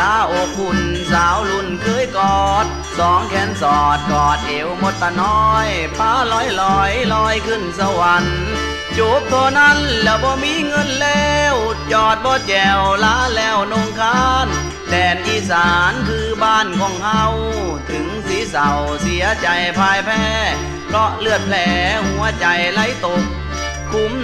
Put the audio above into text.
ຕາອົບອຸ່ນສາວລຸ້ນເຄີຍກອດ ສອງແຂນສອດກອດເອວມົດຕານ້ອຍ ພາລອຍໆ ລອຍຂຶ້ນສະຫວັນ. ຈົບເທົ່ານັ້ນແລ້ວບໍ່ມີເງິນແລ້ວ ຈອດບໍ່ແຈວລາແລ້ວນົງຄານ ແດນອີສານຄືບ້ານຂອງເຮົາ ເຖິງຊິເສົ້າເສຍໃຈພ່າຍແພ້ ເພາະເລືອດແຜຫົວໃຈໄຫຼຕົກ ຂຸມໃນ